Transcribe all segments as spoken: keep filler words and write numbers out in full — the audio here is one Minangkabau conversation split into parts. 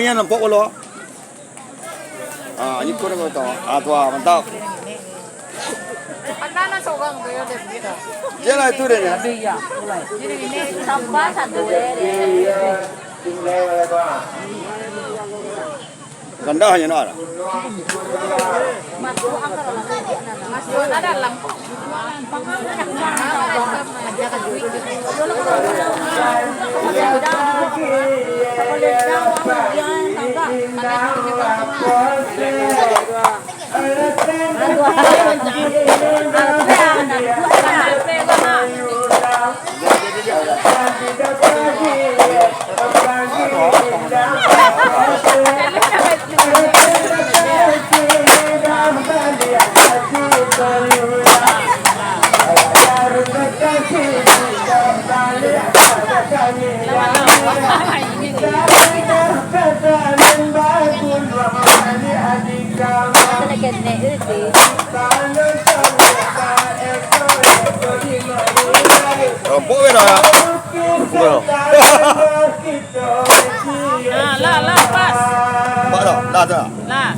Ni nampak bola. Ah, ikut aku tahu. Ah, tu ah, mantap. Anak-anak seorang tu ya, dia begitu. Dia lah itu dia ni. Jadi ini tambah satu. Rendah je nak. Rompok weh dah. Nah, lah, lah, pas. Nampak dah? Dah, dah. Lah.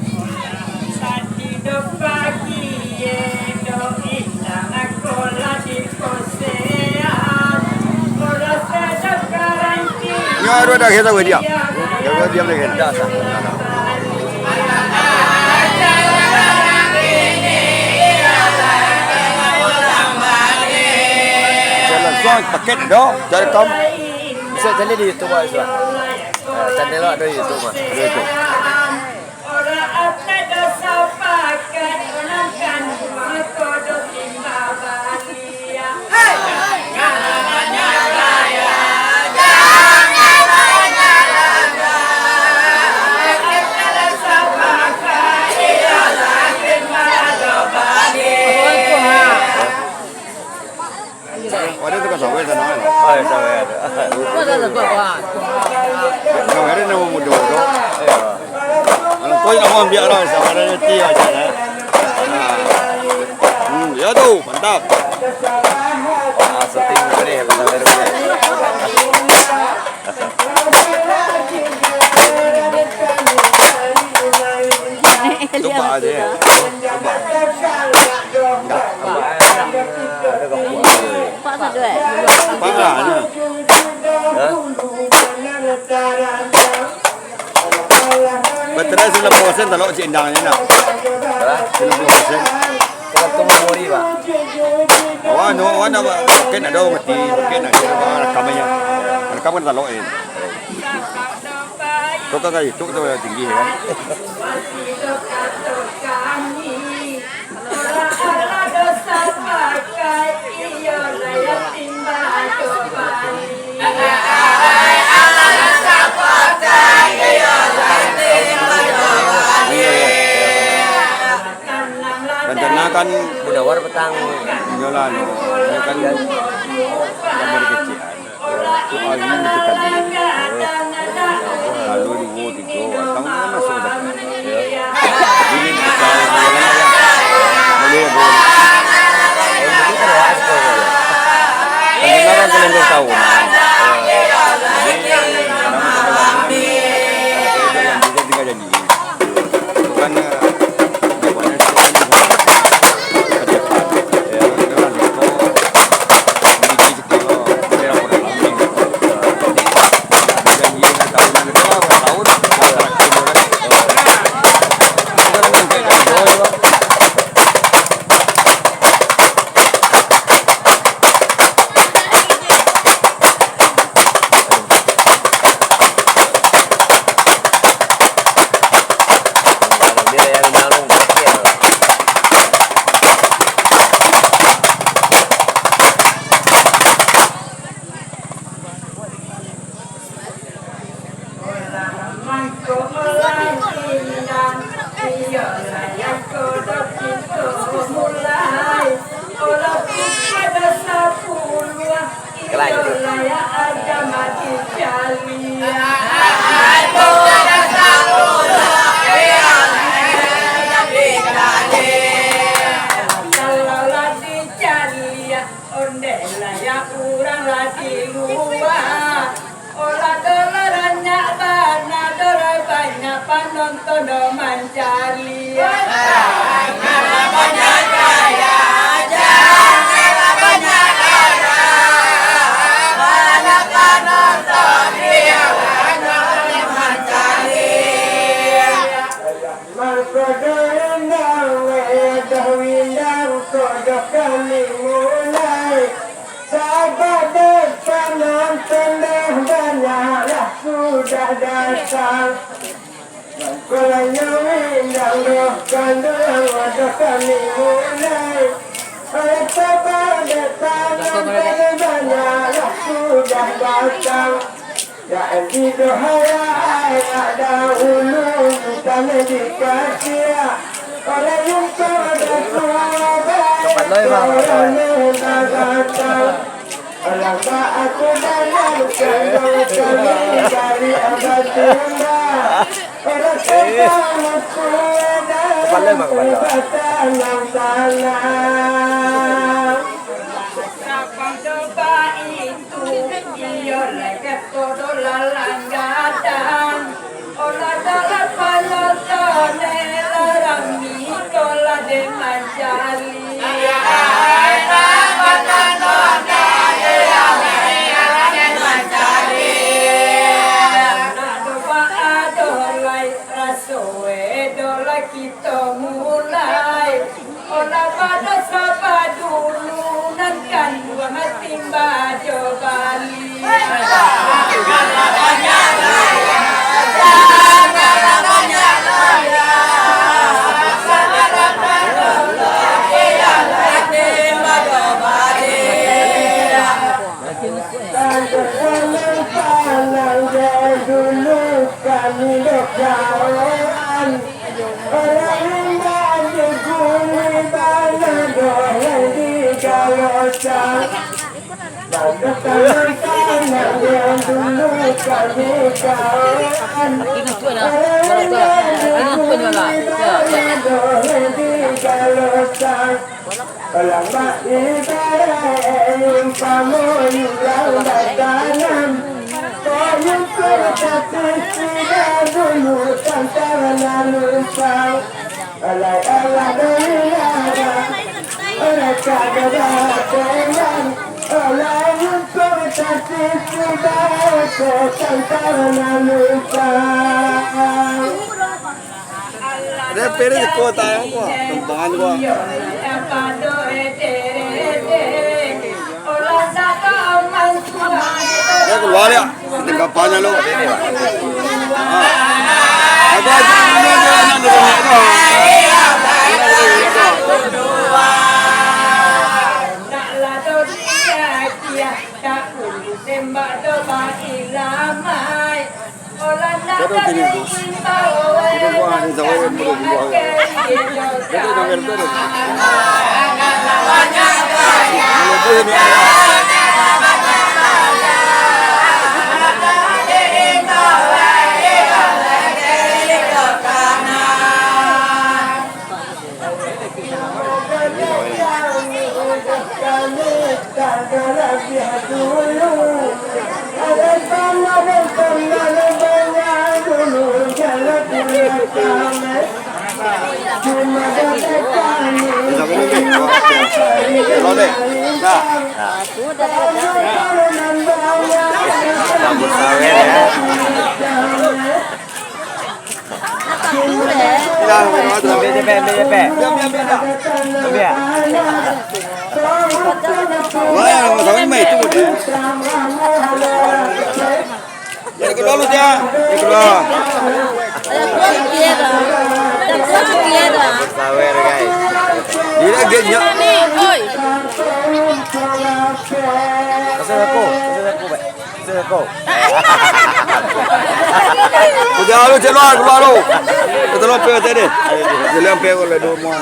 Nyo aduh dah kita diam. Kita diam lagi. Dah, dah. Dah, dah. Jalan suang paket dah, cari kamu. Bisa cari di YouTube, Pak, bisa. Ah, channel awak ada YouTube, Pak. Ada YouTube. Ada tukang sawit sana kan? Oh, ya, sawit ada. Sawit ada nama mudo tu. Iya. Kalau kau nak mau ambil lah, sama ada reti aja lah. Nah. Hmm, ya tu, mantap. Ah, setting boleh, apa sawit boleh. Coba aja ya. Coba. Pak satu eh. Pak lah, nah. Hah? Baterai sembilan puluh persen talok cik Endang je nak. Hah? Sembilan puluh persen. Tergantung memori, Pak. Wah, no, wah, nak, mungkin ada mati, mungkin ada, wah, rekam aja. Rekam kan talok ni. Kau kan kayu tu, tu yang tinggi kan. Iya, iya. Rencana kan Munawar petang. Iyalah, no. Dia kan gambar kecil. Itu hari itu kan. Lalu dua, tiga, atau mana masuk dah. Ya. Ini kita boleh, boleh. Kan kita kan kalender tahunan. Jadi, nama-nama yang juga tinggal jadi. Bukannya, bukannya Datang. Mangkonyo indang doh kanduang, wadah kami mulai. Oleh sabab datang, antaro banyaklah sudah datang. Dak didohayai dahulu, minta dikasiah. Oleh lumpang dan suabai, orang datang. Alah, ba aku dalam kandang kami dari Abah Tumba. Orang kandang aku dalam kandang tanah. Sabab doba itu, iyo lah kato doh lalang gadang. Olah dalam panonton, eh, larang miko lah den mancari. Nak doh baa doh lai, raso eh doh lah kito mulai. Olah bado saba dulu nan kanduang timba jo baliak. Tando panang-panang jo dulu kami doh kawan. Orang indak diguli bana doh lai digalosan. Banyak tanang-tanang yang dulu kami kawan. Orang indak diguli bana doh lai digalosan. Lamak ibarat umpamo urang batanam, payuang tapi sudah dulu tantang lalu usang. Alai alah dari lara, mereka berteman. Alai umpamo tapi sudah tantang lalu usang. Ada pere di kota yang kuat, tembangan kuat. Dia keluar ya, tinggal banyak lo. Ah. Ada aja punya dia anak dia punya tu. Tembak do bailamai. Olah nak jadi imbau, eh, nak jadi imbau, eh. Nah. Kamu sawer, ya. Ambil je, Pe, ambil je, Pe. Ambil, ya? Wah, yang sama ni mah itu, Bud, ya. Yang kedua lu, Tiang. Yang kedua. Sawer, guys. Gila, gila. Oi. Kasih aku, kasih aku, Pak. Seko. Udah lu, keluar, keluar lu. Kita lu, pe, tadi. Jadi, ampe kalau dulu mau.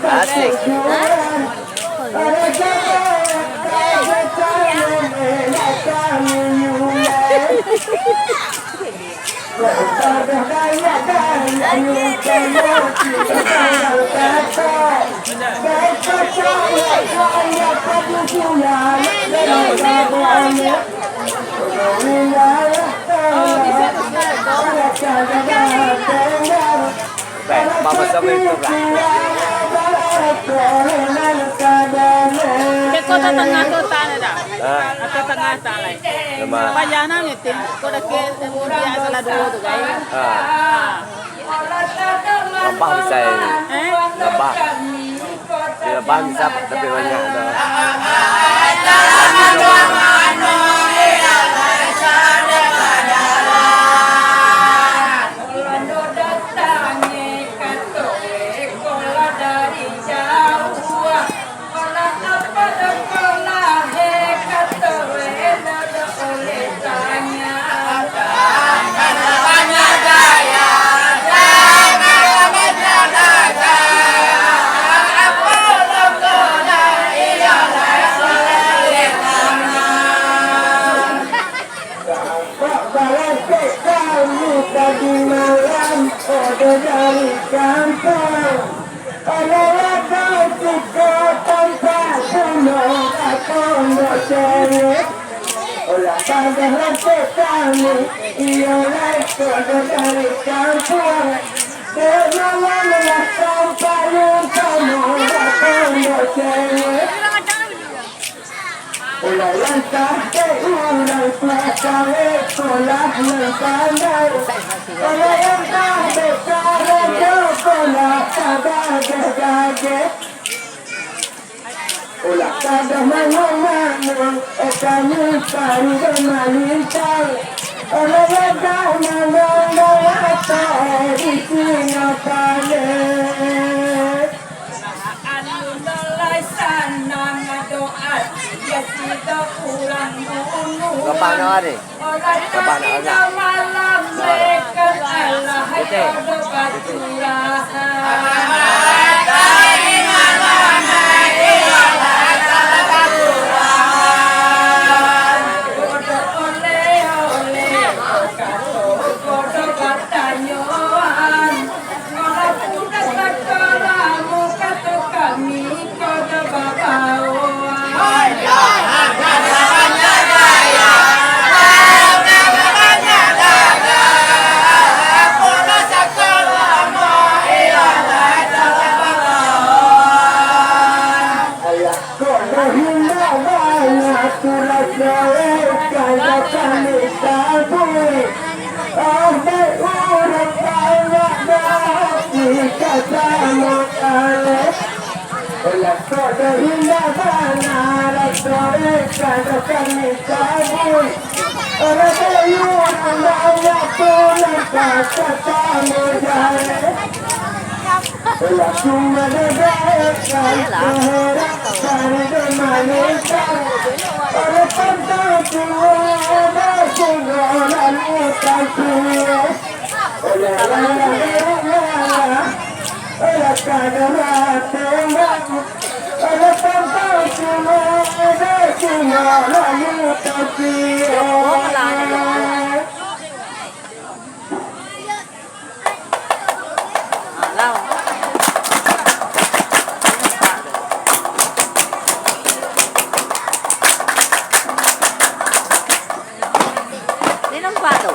Asik. Baik, mama sama itu lah. Cek kota tengah kota ni dah. Ha? Kota tengah tak lai. Memang. Pajanan ni, Tin. Kau dah ke, dia salah dulu tu, guys. Ha. Rabah bisa ini. Eh? Rabah. Di Rabah bisa tapi banyak tu. Tampak barasek kami tadi malam, ode dari kampuang. Alah ado tigo tampak bunuh, apo ndak cewek. Ulah padah rasek kami, iyo lai ode dari kampuang. Dek malam lah tampak lun samo, apo ndak cewek. Ulah lantah dek urang tua kawek, ulah nan pandai. Ulah lantah dek karajo, ulah tabageh-bageh. Ulah tabah mano-mano, oh kami pari bamalintang. Ulah lantah mandang dalam atau di sino pandai. Alun lai sanang doa, ya sida urang bunuh. Bapak nak ni? Bapak nak ni? Malam mereka Allah jodoh baturan. Bodoh oleh-oleh, kato bodoh batanyoan. Kok bahindak bana tu lah selesai, dah kami tabuih. Ambil urang banyak dah, kita sama kalah. Lah kok bahindak bana lah selesai, dah kami tabuih. Urang bayu, urang banyak tu nampak sama jalan. Lah cuma dadakan, berharap dari dermaniskan. Pada pantang tua, dah sungguh lalu tampil. Lah, lah, lah, lah, lah, lah. Lah kada tembak. Lah pantang tua, dah sungguh lalu tampil. Dia nampak tu.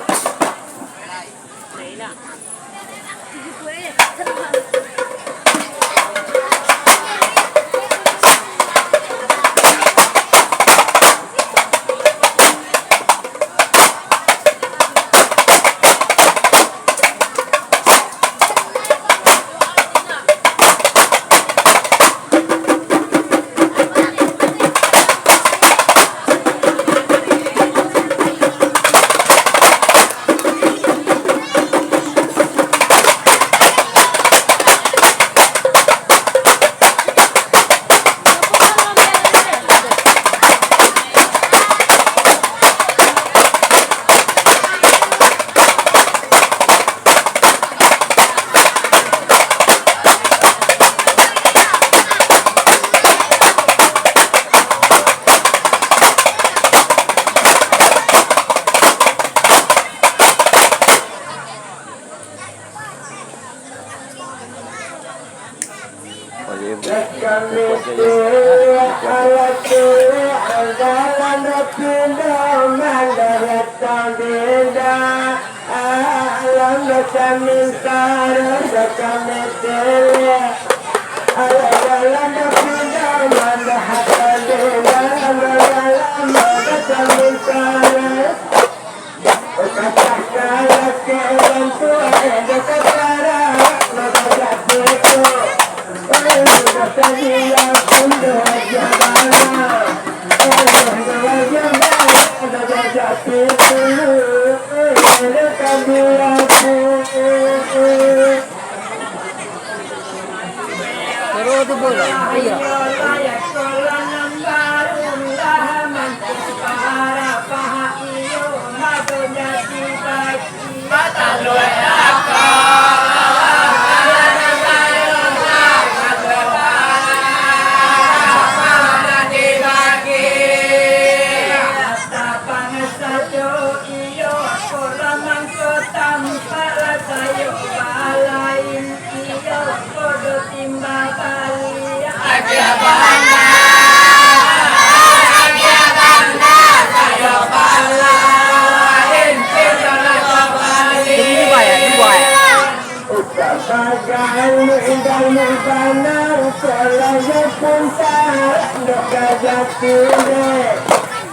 Pindah mandor tabida, alam dosa mintaro dosa metele. Alam dalam pindah mandor tabida, alam dalam dosa mintaro. Iyo, ko lah mangko tampak lah sayo balain. Iyo, ko do timba baliak. Agiah bana, agiah bana, sayo balain, sayo balain. Utak bagai, indak bana, ko lah yo punta, dok gajah tirek.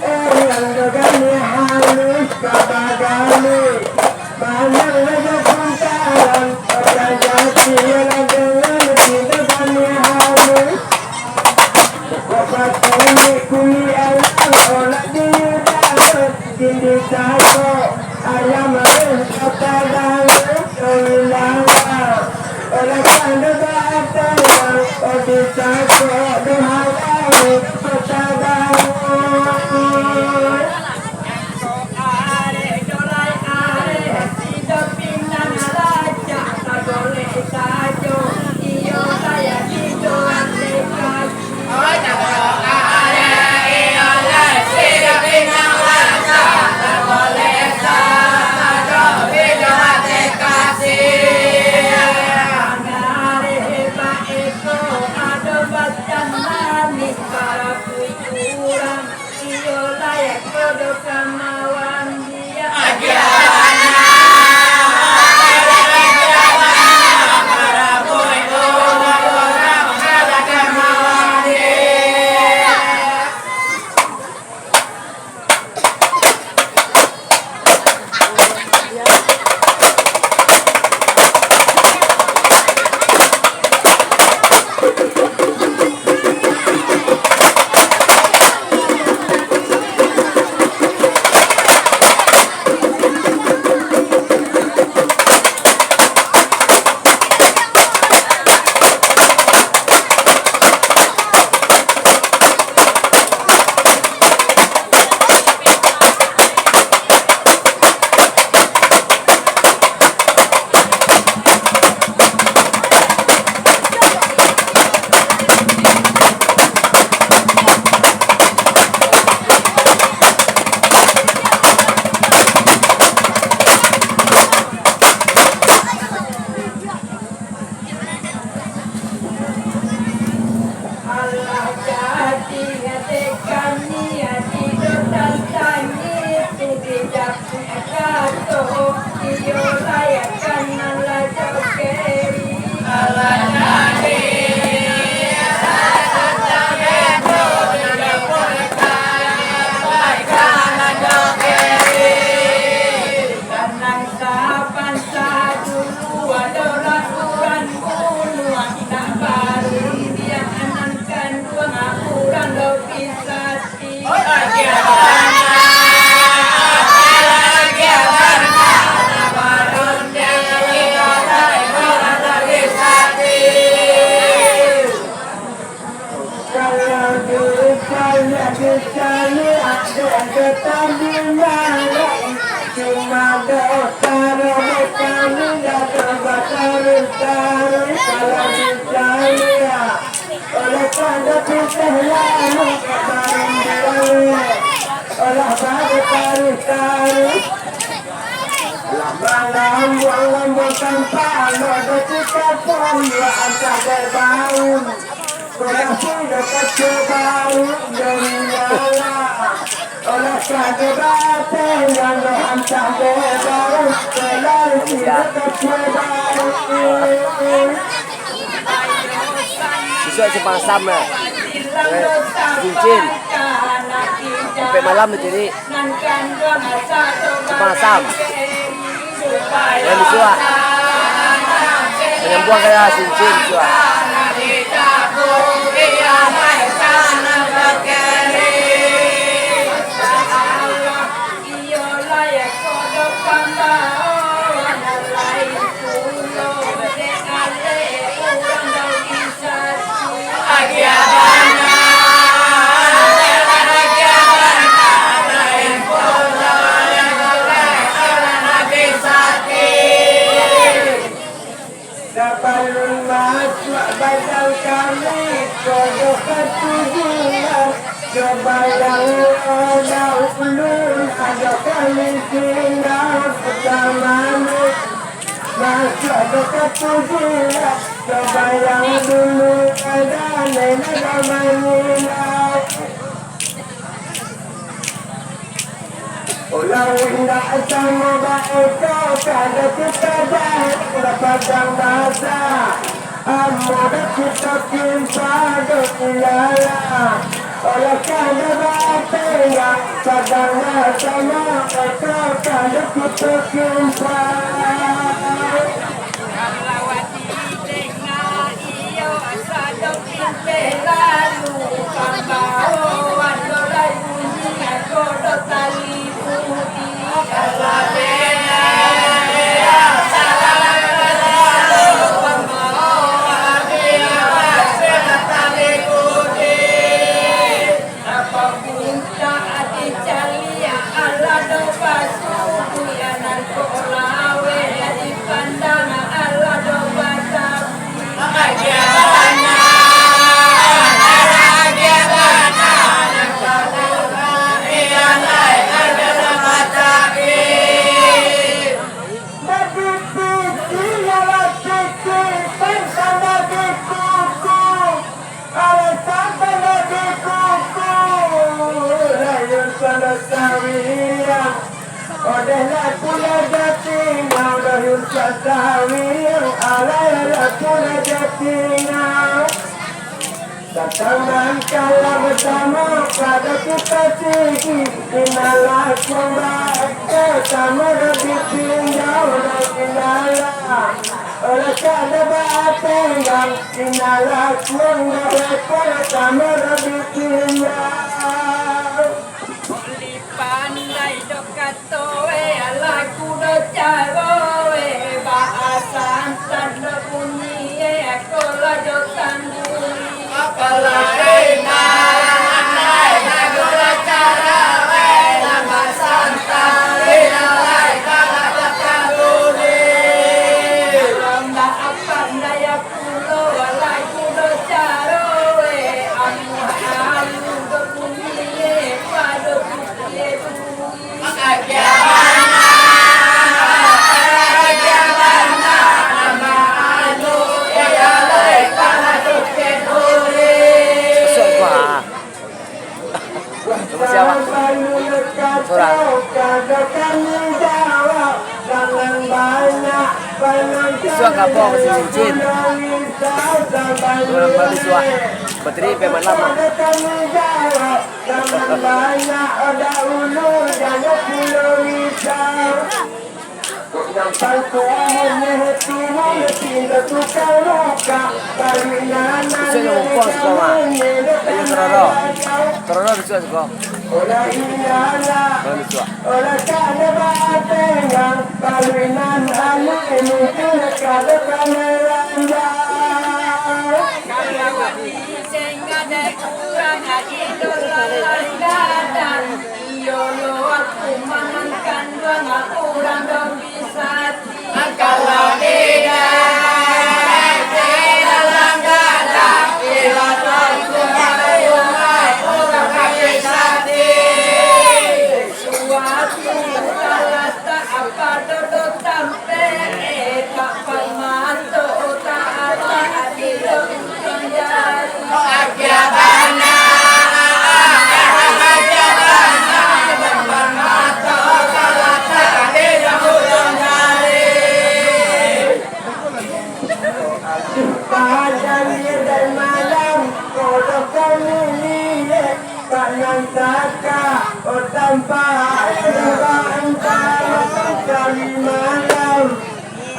Urang dogani halus ka bagali, panjang raja pantaran, raja tiyo lah dengan tidak bani halus. Kok patuni kuli alang, olah di dalam, di sago, ayam harus kata dalam, kami lawa. Olah tando batang, oh, di sago, di halang, kata dalam. Iyo, layak kodo kamawan dia. Alah jadi dek kami, ati do tantangi, tu di dapur kato, iyo layakan nan lah jokeri. Alah jadi, Kanai sapan sadulu, adolah urang bunuah, tak barundiang anak kanduang, urang do pisati. Kalau dicari, dicari, ado, ado tadi malam. Cuma dosa roh kami, ado bataruih-taruih. Kalau dicari, oleh pada pitih lama, barang diawe, olah bataruih-taruih. Lah malam, buang lambung sampah, lo do cita pun, lo asah dek baun. Sudah sudah kacau baru dari dalam. Bisuak Simpang Asam lah. Eh, Cincin. Sampai malam tu jadi Simpang Asam. Yang bisuak. Manyambuang ka Cincin bisuak. Sabalun masuak badang kami, kodoh katujuan, coba yang dahulu, ado kami tinggal pertama ni. Masuak do katujuan, coba yang dulu, ado nenek dah manyilau. Ulah indak samo bae ko, kada kita jahek, kada padang basa. Ambo dah kita kimpa do ilala. Ulah kada bapenggang, padang basa samo bae ko, kada kita kimpa. Alasan tanda di kuku, layun tanda sawiang. Odeh lah pula jati, nau layun tanda sawiang. Alai lah pula jati, nau. Datang mangkalah basamo, pado kita sigi. Inilah sumba, basamo lah ditinjau, lah inilah. Olah kada bapenggang, inilah kuang barekor, samo rabi tinggal. Boli pandai do kato, eh, laku do caro, eh, baa santan do bunyi, eh, kola do tangguli. Apalagi malam andai, lagu do caro, eh, nambah santan, eh, alai kola do tangguli. Lomba apa ndai pulo, lagu do caro, eh, amuah alu do bunyi, eh, pado tukie dui. Masuk apa? Sama siapa? Sorang. Bisuak kapok masih cincin. Dua lambar bisuak. Bateri sampai malam lah. Bisuak yang bungkuang suka mah. Ayo, tororo. Tororo bisuak suka. Tororo bisuak. Kalau di sengada kurang, idola lain gadang. Iyo lo aku manangkan duang, urang dong bisa. Kalau tidak, tidak langgar, tidak tahu, urang bisa. Suatu salah tak apa dodo tampe, tak pamato, tak ada adil, untung jari. Sampai di bantang tali malam,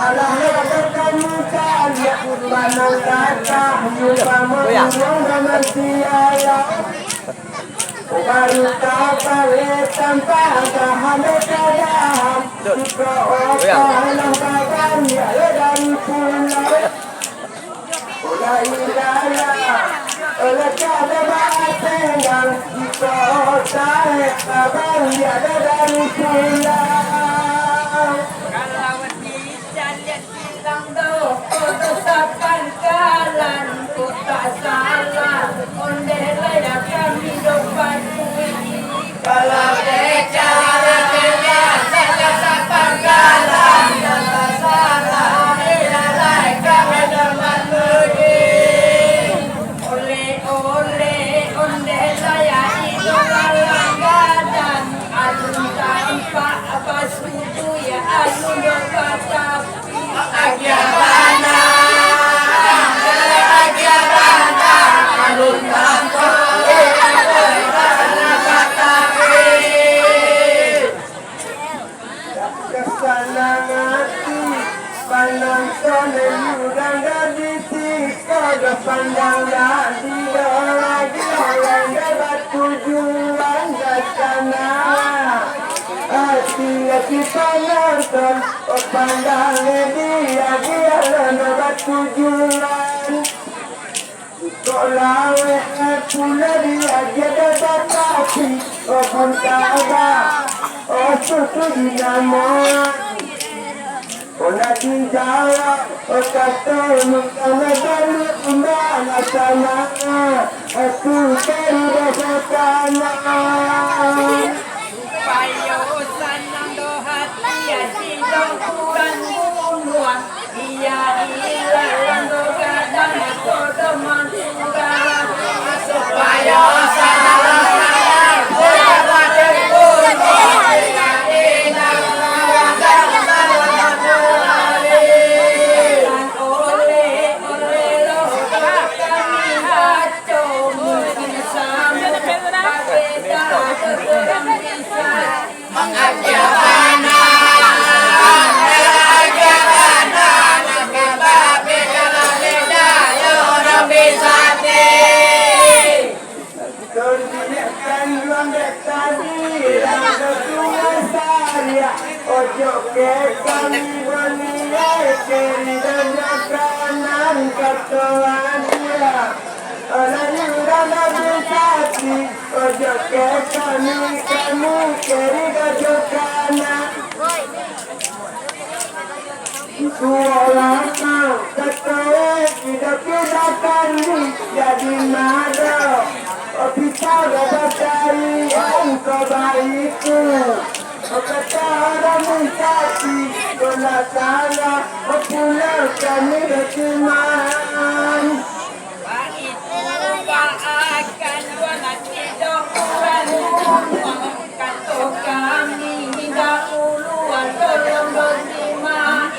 alah lah kami caliak, banang gagah nyumpang manuruang dalam sialam. Baru tabalik tanpa bahan kadahan, suko otak lah badan, ya dari pulau. Ulah indalah, ulah kada baateh, nang kito tarik, sabar, ya dari pulau. Kalau dicaliak silang doh, kota sapangkalan, kota salah, ondeh lah ya kami doh patuik. Kalau dicaliak silang doh, kota sapangkalan, kota salah, ondeh lah ya kami doh patuik. Oleh-oleh, ondeh lah ya iduik lalang gadang, alun tampak basudu ya alun doh batap. Agiah bana, agiah bana, alun tampak. Kasanang ati, panonton urang dari siko, pandang dari lagi, urang batujuan ka sana. Ati-ati panonton, oh, pandang di agiah nan batujuan. Kok laweh pulo di agiah batasi, oh, pun tabah, oh, susu di namuan. Pernah dijawab, oh, kato mukana balu umbalan sana, oh, tu dari basa tanah. Supayo sanang doh hati, ya, sidang kurang bunuah. Iya, iya, rando gadang, kodo mantura. Supayo sanang doh hati, ya, sidang kurang bunuah. Iya, iya, rando gadang, kodo mantura. Oleh, oleh, lo, kami haco, mungkin sama, babeda, kurang bisa. Ojo ke kami baniaik, kiri dan kanan, kato agiah. Lalu urang nabi sati, ojo ke kami, kami kiri ojo kanan. Suara kato, tidak-tidak kami, jadi mado. Bisa bacari angko baitu. Kata urang muntasi, kena salah, pulang kami beriman. Baitu baakan bulan tido bulan, kato kami dahulu, tolong beri maaf.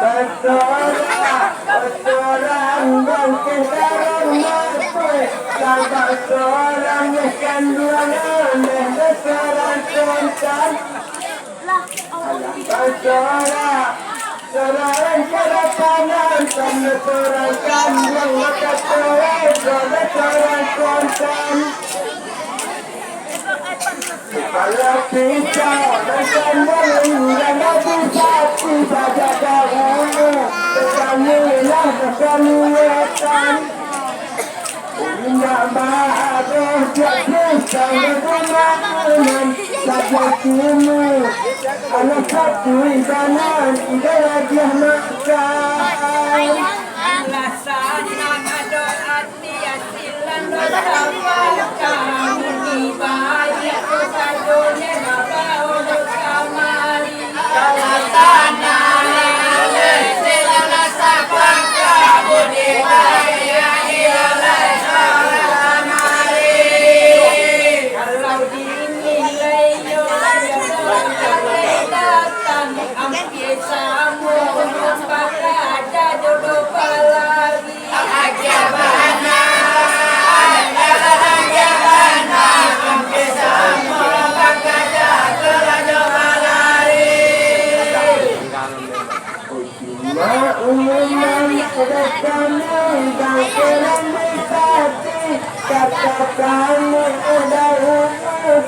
Basorak, basorak, bangkeh darah mati, sabab sorang kanduangan, basorak kontan. Basorak, sorang karapanan, basorak kanduang, basorak kontan. Kepala pisau, dan sandal, dan batu sapi, saja dahulu, kami lah kami wetan. Indak baadoh, jak pisau, dan sandal, saja kini, anak sapi, banan, tidak lagi makan. Alah sanang ado ati, asilan dosa, kamu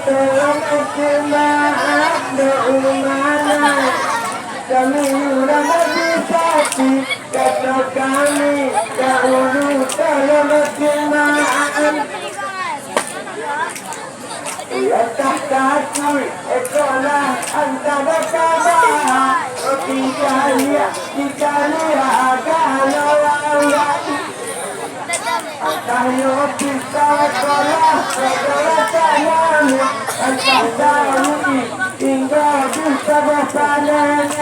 Tolong kasih maaf, dek umana. Kami urang Bugis Ati, kato kami, dahulu tolong kasih maaf. Iyo tah kasih, ikolah antaro kaba, roti kaliak, di kaliak agak lawang. Antah iyo pisau sekolah, sekolah tanam, antah daun, hingga bisa bapanangan.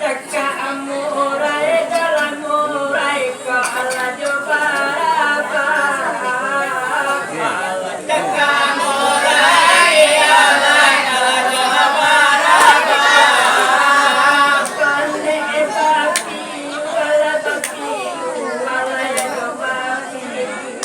Cakak murai, jalan murai, ka alah jo barabah. Cakak murai, alai, alah jo barabah. Pandai bapilu, alah bapilu, alai jo bapilu.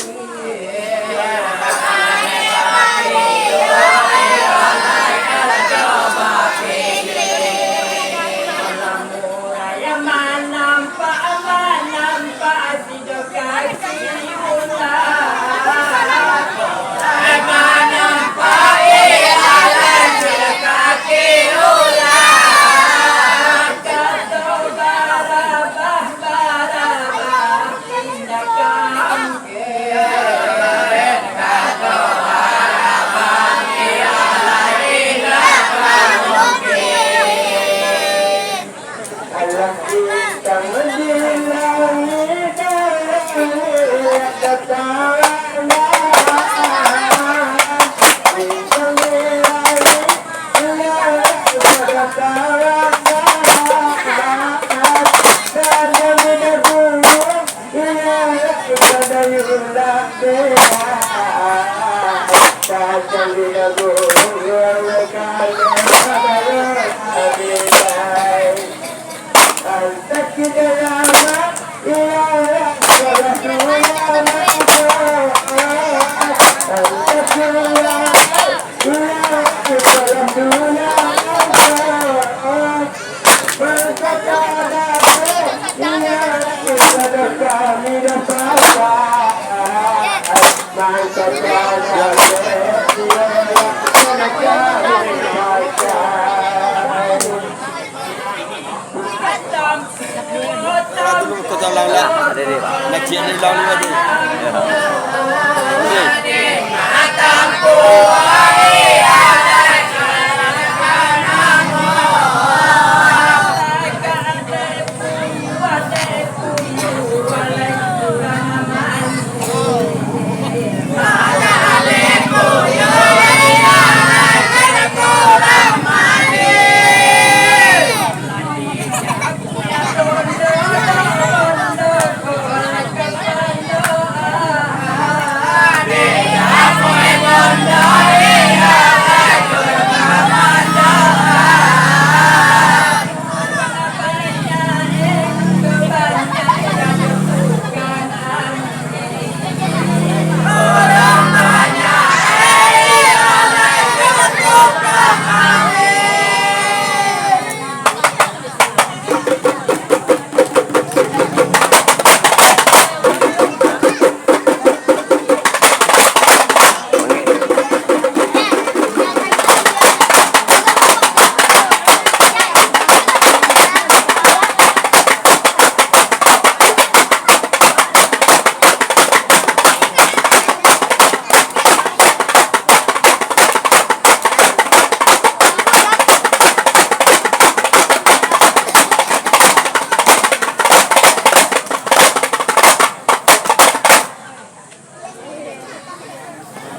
Ulang, ulang. Nak ciek ni, ulang ni lagi.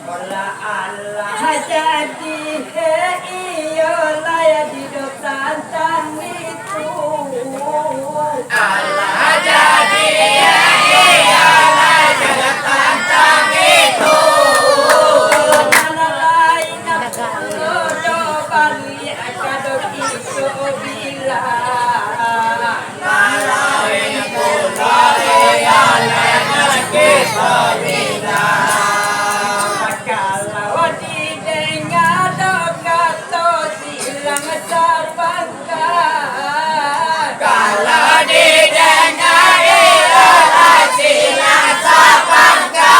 Alah, alah, jadi, hei, iyo lah, ya, di do tantang itu. Alah, jadi, hei, iyo lah, ya, tantang itu. Mana lain nak pulo do baliak ka do itu bilang. Kalau didengar do kato silang sapangka. Kalau didengar iyolah silang sapangka.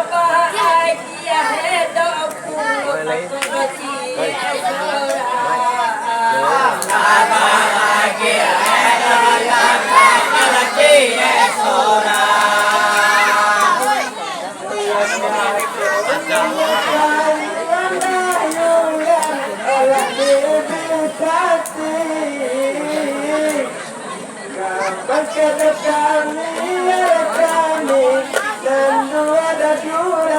Bahagia do pulo. Kami, ya kami, nan duo badurai.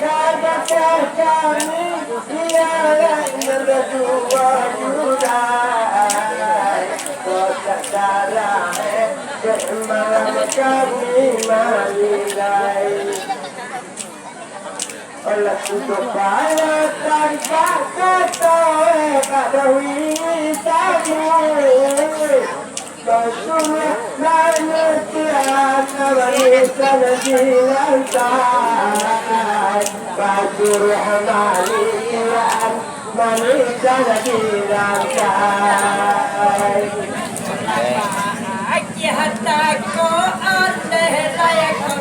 Kabakeh kami, iyolah nan baduo durai. Kotak darah, eh, dek malam kami manilai. Alah sudah payah tanpa kata, eh, tak ada wisamu. Kau sudah manusia, kawan wisan di lantai. Baju rahmani kiran, manusia di lantai. Aki hata ko andeh layak ko.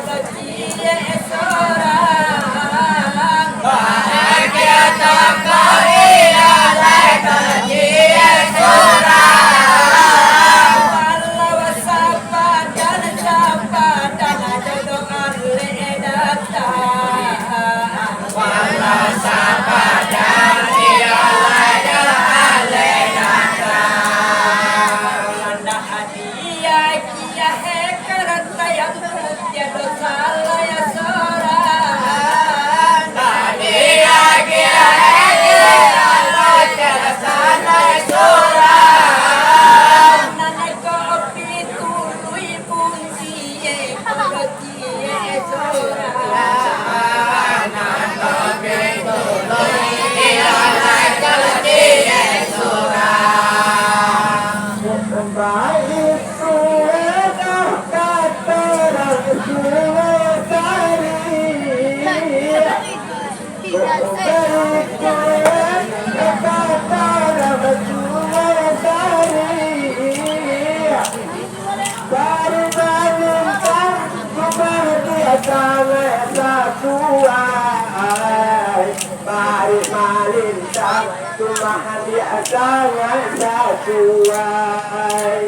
Lintang tu mahaliak sangat sasuai.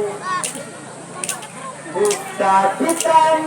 Tapi tadi